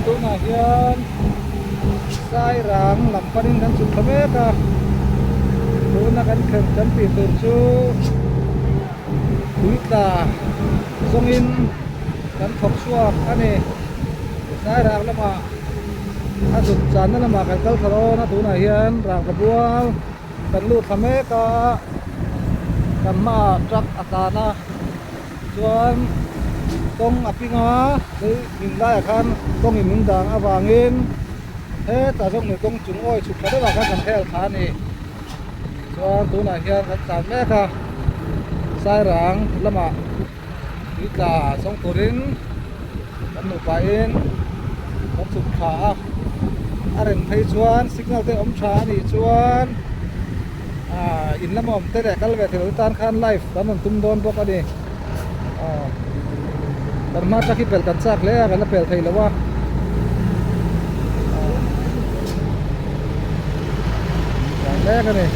tunah hian Sairang lam panin kan chhuk thla mek a, tuna kan khelh kan tih tur chu tui tla zawngin kan thawk chhuak a ni. Sairang lamah a zuk channa lamah kan kal thla dawn a, tunah hian rangva bual kan lut thla mek a, kan hmaah truck a tlan a. Chuan kawng a ping a, lei min laiah khan kawngin min dang avangin hetah zawk ni kawng chung awi chhuk tha deuhah khan kan hel thla a ni. Chuan tunah hian kan tlan mek a, Sairang lamah tui tla zawng turin kan nupain kan chhuk thla a, a rem phei chuan signal te awm tha a nih chuan. Aaa in lama awm te leh kal ve thei lo tan khan live kan rawn tum dawn bawk a ni aw kan hma truck hi pel kan chak hle a kan la pel thei lo a aw tlan mek a ni.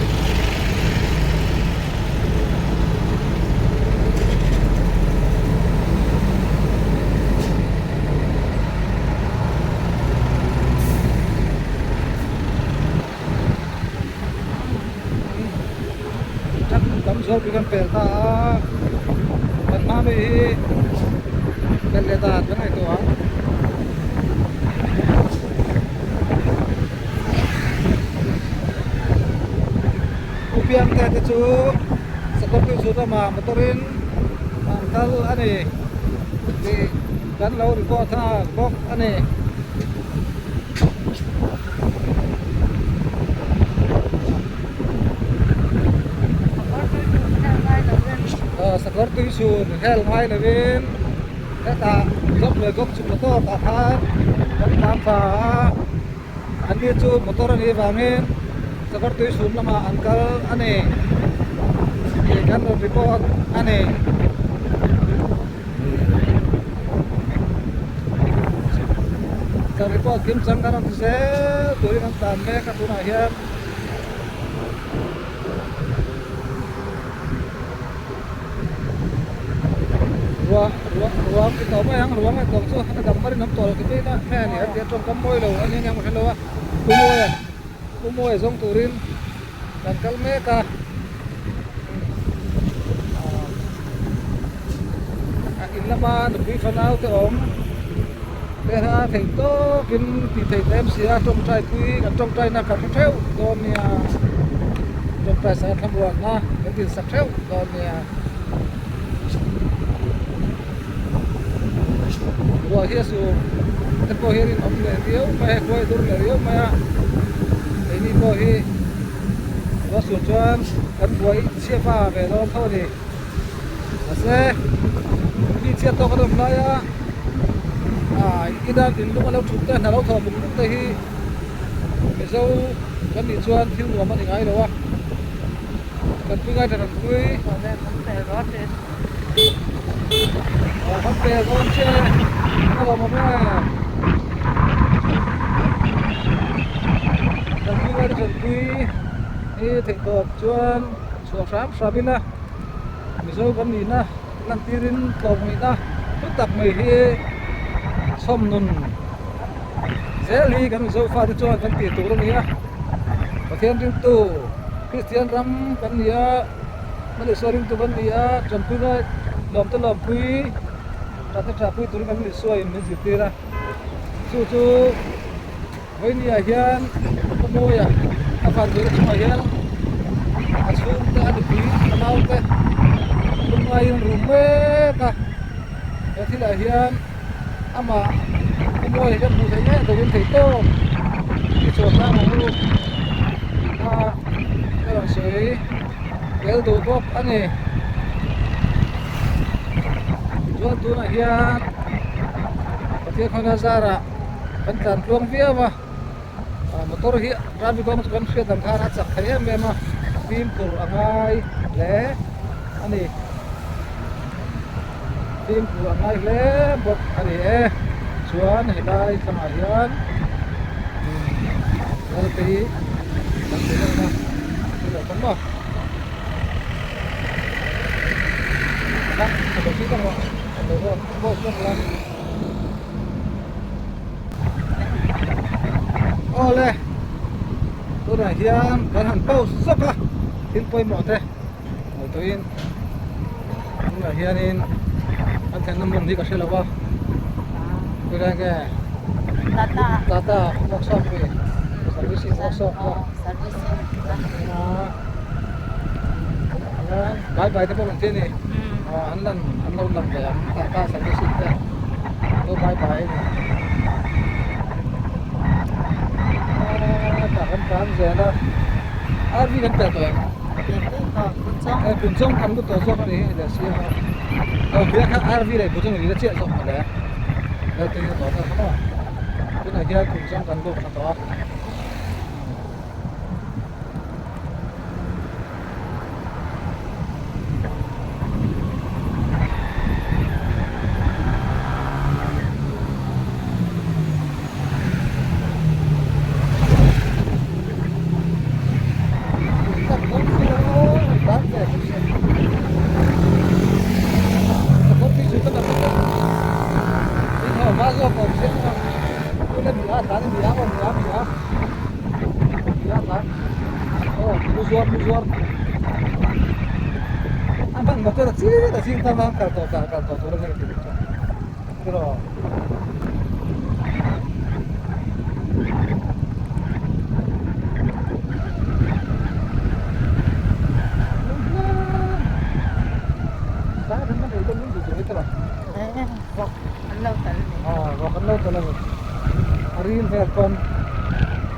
Tam zual pui kan pel ta a kan hma mi hi pel leh dan kan ngaihtuah ang. U Piangte te chu sakawr tui chhun lamah motor in an kal a ni tih kan lo report nghal bawk a ni. Sakawr tui chhun hel ngai lovin hetah zawk leh zawk chhuk la tawk ah khan kan tlan thla a an ni chu motor a nih vangin sakawr tui chhun lamah an kal a ni tih kan rawn report a ni. Kan report kim chang kan rawn ti zel turin an tlan mek a tunah hian ruah ruah ruang ti tawh mai ang ruang a tawng chu a dam marin awm tawh lo ti mai a hei a ni a tia tawngkam mawi lo a ni aniang hre lo a pu mawia pu mawia zawng turin kan kal mek a. A in lama nupui fanau te awm te kha theih tawkin tih theih ta em si a tawngtai pui kan tawngtai na kan hre theuh dawn nia tawngtai sak a thlamuanna kan din sak theuh dawn nia ruah hi a sur te pawh hian in awm leh riau mai a khuai dur leh riau mai a keini pawh hi. Ruah sur chuan kan buai chhia fa ve dawn tho a ni. Mahse mi chhiat tawk an awm lai a, ah ina in lung a lo thut te hna lo thawh buk buk te hi Mizo kan nih chuan thil nuam a ni ngai lo a. Kan pui ngai tha kan pui. Aw kan pel dawn che a lawm awm e. Kan pui ngai te kan pui hi theih tawp chuan chhuah hram hram ila Mizo kan nihna lantirin tlawm ngaihna hlu tak mai hi chhawm nun zel hi kan Mizo fate chuan kan tih tur a ni a. Pathian ringtu Kristian ram kan ni a. Manisua ringtu kan ni a, tanpuina lawmte lawmpui, ṭhatna ṭhahpui turin kan Manisua in min zirtir a. Chu chu Vawinia hian Khawmawia a vanduaina chungah hian a chhungte a nupui a naute lungaiin rum mek a. He thilah hian amah Khawmawia hian hmuh theih ngei turin theihtawp i chhuahsan ang u a ka rawn sawi. Tel duh bawk a ni. Chuan tunah hian Pathian khawina zarah kan tlan tluang viau a, motor hi traffic kawng chu kan hriat ang khan a chak thei em em a, fimkhur a ngai hle a ni. Fimkhur a ngai hle bawk a ni e. Chuan helai thlangah hian kal te hi kan ti reng a thil a tam a a lo thi tak a lo zawk pawh zawk la. Awle tunah hian kan han pause zawk a thil pawimawh te ngaihtuahin tunah hianin kan thlenna hmun hi ka hre lo va tunah nge Tata Tata workshop hi servicing workshop pawh bye bye te pawh kan ti a ni an lan an lo lang ve ang Tata servicing te lo bye bye a ni tah kan tlan zel a RV kan pel tawh em eh Punchawng kan lut tawh zawk a ni hi leh si a aw khian kha RV leh Punchawng in la chiah zawk mawle lo tui na tawh kha maw tunah hian Punchawng kan lut thla tawh a. A ril vel pawn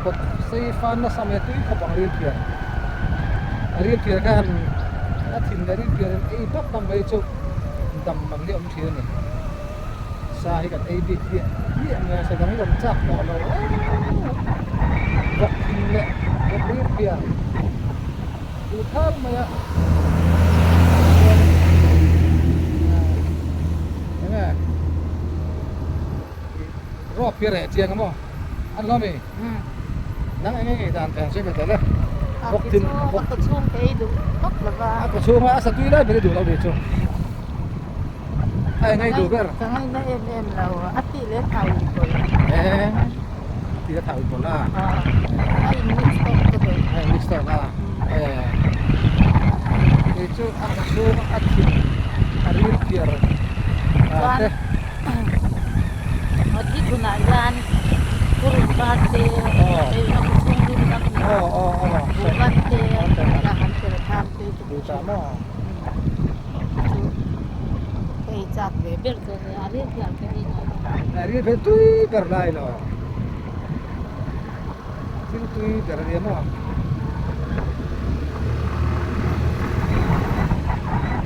kawt sei fan nasa mai a tui khawp ang ril pian a ril pian kha han a thin leh ril pian in ei bak bak mai chu dam ang hi a awm thin a ni sa hi kan ei bik hliah hliah mai a sa dang hi kan chak tawh lo vawk thin leh vawk ril pian duh thar mai a enge. Rawp hi reh chiang a maw? An lo mi? Nang eng eng ei dan theng sawi ve tel e. Bawk tin a kaw chhung te ei duh tawp lo va. A kaw chhung a sa tui lai ber i duh lo nih chu. A eng ei duh ber. Ka ngaina em em lo a tih leh thau in pawlh. Eh a tih leh thau in pawlh a. A in mix tawk ka duh. A in mix tawk a. Eh kei chu a kaw chhung a thin a ril phiar te. Thi hunah hian purun var te hei a bu chhung rim tak ni buh ban te a han tel kham te chu ka hria chu ka ei chak ve ber chu ania a ril hian ka ei ngai lo. A ril phei tui ber lai lo thil tui ber ania maw.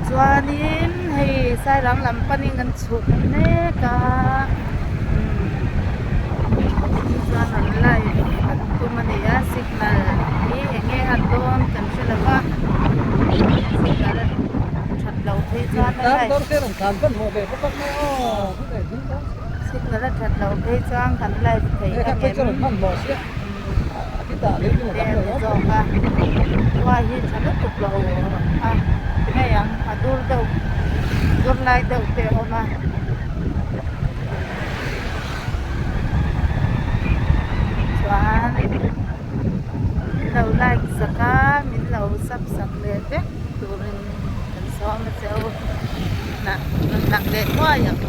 Chuanin hei Sairang lam panin kan chhuk mek a chuan an light kan tum a ni a signal hi eng nge an dawn kan hre lo va signal a that loh phei chuan a light signal a that loh phei chuan kan light thei ang em. Te a ni zawk a khua hi tha lutuk lo a hei ang a dur deuh dur lai deuh te a awm a chuan min lo like sak a min lo sub sak leh vek turin kan sawm a che u hnah rawn lang leh thuai ang.